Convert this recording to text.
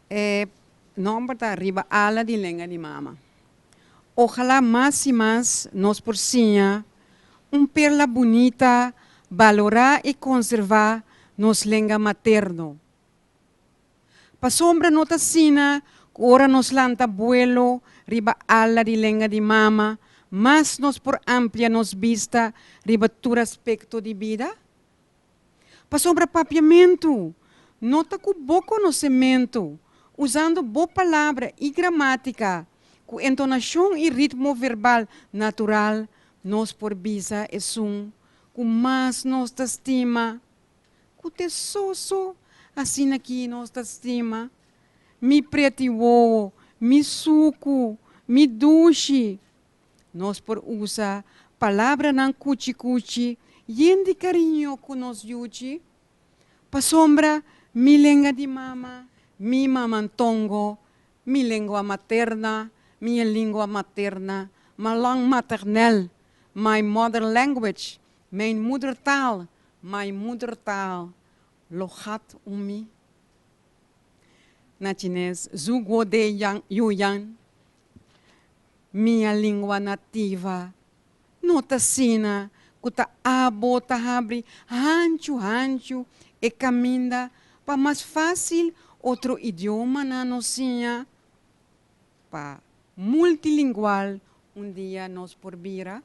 E nòmber ta Riba Ala di Lenga di Mama. Ojalá mas i mas nos por siña un perla bunita balorá i konservá nos lenga materno. Pasobra no ta asina ku ora nos lanta buelo riba ala di lenga di mama, mas nos por amplia nos bista riba tur aspekto di bida? Pasobra papiamentu no ta ku bo konosementu, usando bo palabra i gramátika, ku entonashon i ritmo verbal natural nos por bisa esun ku mas nos ta stima, ku t'e soso asina ki nos ta stima, mi preti wowo, mi suku, mi dushi. Nos por usa palabranan kuchi kuchi yen di kariño ku nos yuchi, pasobra mi lenga di mama, mi mamantongo, mi lengua materna, mi lingua materna, ma langue maternelle, my mother language, mijn moedertaal, mijn moedertaal, lo gaat om mi. Na chines, Zuguo de Yuyan, Mia lingua nativa no ta asina ku ta abo ta habri hanchu hanchu e kaminda pa mas fásil otro idiomanan nos siña pa multilingual un dia nos por bira.